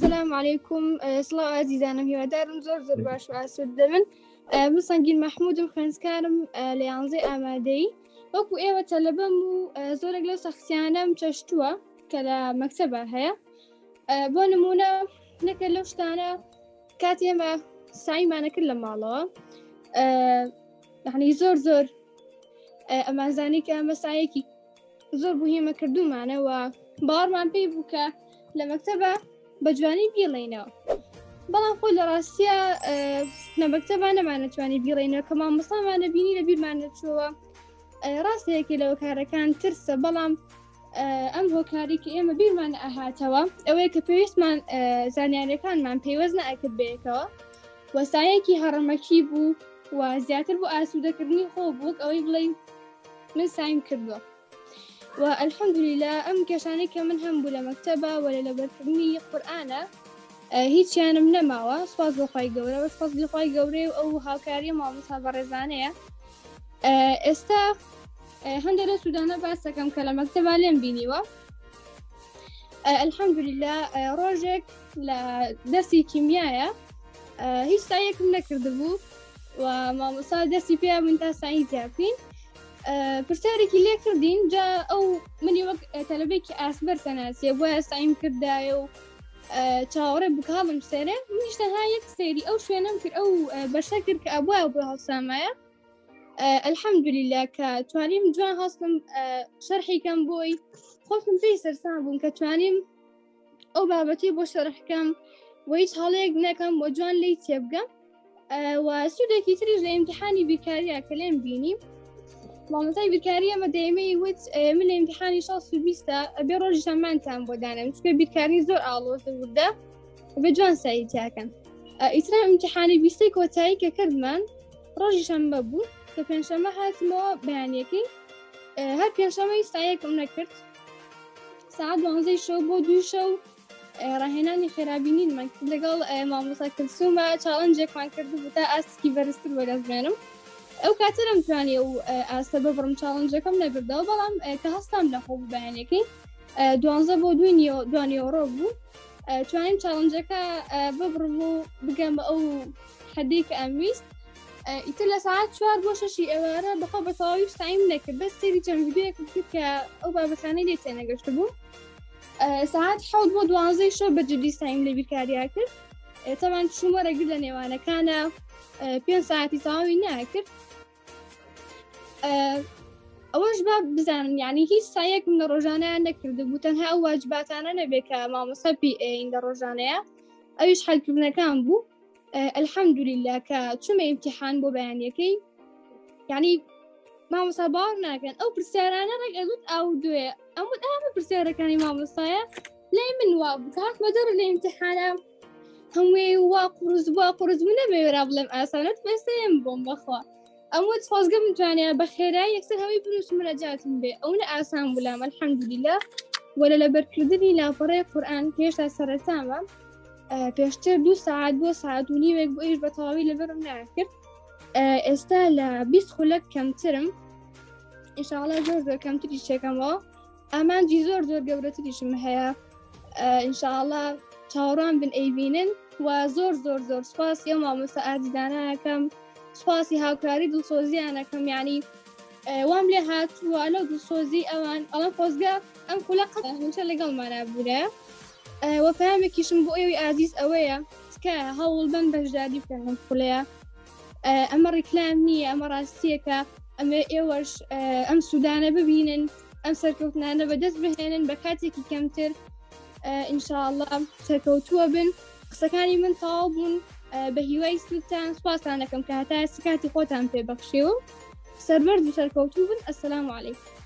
سلام علیکم سڵاو ئازیزانم هیوادارم زۆر زۆر باش و ئاسوودە بن من سەنگین مەحمودم خوێندکارم لە یانزەی ئامادەیی وەکو ئێوە تەلەبەم و زۆرێک لەو سەختیانەم چەشتووە کە لە مەکتەبە هەیە بۆ نمونە نەکە لەو شتانە کاتی ئێمە سایمانە کرد لە ماڵەوە یعنی زۆر زۆر ئەمانزانی کە ئەمە سایەکی زۆر بوهیمە کردومانەوە باوەڕمان پێی بوو کە لە مەکتەبە بە جوانی بیڵێینەوە بەڵام خۆی لە ڕاستە لە مەکتەبە نەمانەتوانی بیڵێنەوە کە مامۆستامانە بینی لە بیرمان نەچووەوە ڕاستە یەکێ لە هۆکارەکان ترسە بەڵام ئەم هۆکاری کە ئێمە بیرمان ئەهاتەوە ئەوەیە کە پێویستمان زانیاریەکانمان پەیوەست نەئەکرد بەیەکەوە وەسایەکی هەڕەمەکی بوو و زیاتر بۆ ئاسوودەکردنی خۆ بووک ئەوەی بڵێ من سایم کردووە و الحمدللە ئەم کێشانەی کە من هەم بوو لە مەکتەبە وە لە لەبەرکردنی قورئانە هیچیانم نەماوە سوپاس بۆ خوای گەورە بەس فەزلی خوای گەورەی و ئەو هاوکاریە مامۆستا بەڕێزانەیە ئێستا هەندێک لە سوودانە باسەکەم کە لە مەکتەبا لێم بینیوە الحمدلله ڕۆژێک لە دەرسی کیمیایە هیچ سایەکم نەکردبوو و مامۆستا دەستی پێ من تا سایی تیاکەین پرسیارێکی لێ کردین جا ئەو منی وەک تەلەبێکی ئاسبەر سەناسیە بۆیە سایم کردایە و چاوەڕێ بکاڵم سێرێ منیش تەنها یەک سێری ئەو شوێنم کرد ئەو بەشە کرد کە ئەبوایە بۆ هەڵسامایە الحەمدلله کە توانیم جوان هەڵسم شەرحیکەم بۆی خۆشم پێی سەرسان بووم کە توانیم ئەو بابەتی بۆ شەرحکەم و هیچ هەڵەیەک نەکەم و جوان لی تێبگەم و سوودێکی تریش لە ئیمتحانی بیرکاریە کە لێم بینی مامۆستای بیرکاری ئەمە دەیمەی وت من لە ئیمتحانی 620 ئەبێ ڕۆژی شەممانتان بۆ دانێم چونکە بیرکاری زۆر ئاڵۆز و وردە ئەبێ جوان سەعی تیاکەن ئیترا ئیمتحانی بیستەی کۆتایی کە کردمان ڕۆژی شەممە بوو کە پێنجشەممە هاتمەوە بەیانیەکەی هەر پێنجشەممەی سایەکم نەکرد ساعت دوانزەی شەو بۆ دوو شەو ڕاهێنانی خێرابینینمان کرد لەگەڵ مامۆستا کلسومە چاڵنجێکمان کرد بوو تا ئاستێکی بەرزتر بەدەست بێنم ئەو کاتە نەمتوانی ئەو ئاستە ببڕم چاڵنجەکەم نەبردەوە بەڵام کە هەستام لە خۆ بوو بەیانەکەی دوانزە بۆ دوی دوانیۆڕۆ بوو توانیم چاڵنجەکە ببڕم و بگەم بە ئەو حەدەی کە ئەمویست ئیتر لە ساعت چوار بۆ شەشی ئێوارە بەخۆ بە تەواوی سایم نەکرد بەس سەیری چەند ڤیدیۆیەکم کرد کە ئەو بابەتانەی لێ تێنەگەشت بوو ساعت حەوت بۆ دوانزەی شەو بە جدی سایم لە بیرکاریا کرد تەوان چوومە ڕێگر لە نێوانەکانە پێ ساعتی تەواوی ناکرد ئەوەش با بزانن یعنی هیچ سایەکم لە ڕۆژانەیان نەکردبوو تەنها ئەو واجباتانە نەبێ کە مامۆستا پێی ئەین لە ڕۆژانەیە ئەویش حەلکردنەکان بوو الحەمدللە کە چوومە ئیمتیحان بۆ بەیانیەکەی یعنی مامۆستا باوەڕ ناکەن ئەو پرسیارانە ڕێک ئەگوت ئاو دوێ ئەم وت ئەمە پرسیارەکانی مامۆستایە لای من وا بوو کە هاتمە دەرە لە ئیمتیحانە هەمووی وا قورس بووە قورس بوو نەمەوێرا بڵێم ئاسانەت بەسێم بۆم بەخوا ئەم وت خۆزگە بمتوانێ بە خێرایی یەکسەر هەمووی بنووسم مراجعاتم بێ ئەو نە ئاسان بوو لام الحەمدللە وە لە لەبەرکردنی لاپەڕەی قورئان کە هێشتا سەرەتامە پێشتر دوو ساعت بۆ ساعت و نیوێک بۆ ئیش بە تەواوی لەبەرم ناکرد ئێستا لە 20 خولەک کەمترم ئینشاءڵا زۆر زۆر کەمتری چێکەمەوە ئامانجی زۆر زۆر گەورەتریشم هەیە ئینشاءڵا چاوەڕوان بن ئەیبینن و زۆر زۆر زۆر سوپاسی ئەو مامۆستا ئازیزانەکەم سوپاسی هاوکاری دڵسۆزیانەکەم یعنی وام لێ هاتووە لەو دڵسۆزی ئەوان ئەڵم خۆزگە ئەم خولە قەت هەمیشە لەگەڵمانە بوورە وە پامێکیشم بۆ ئێوەی ئازیز ئەوەیە تکایە هەوڵ بن بەشداری بکەن لەم خولەیە ئەمە ڕیکلام نییە ئەمە ڕاستیەکە ئەمە ئێوەش ئەم سوودانە ببینن ئەم سەرکەوتنانە بەدەست بهێنن بە کاتێکی کەمتر ئینشاءاللە سەرکەوتووە بن قسەکانی من تەواو بوون بە هیوای سوودتان سوپاستان دەکەم کە هەتا ئێستا کاتی خۆتان پێ بەخشیوم سەربەرز و سەرکەوتوو بن ئەسەلام عەلەیکم.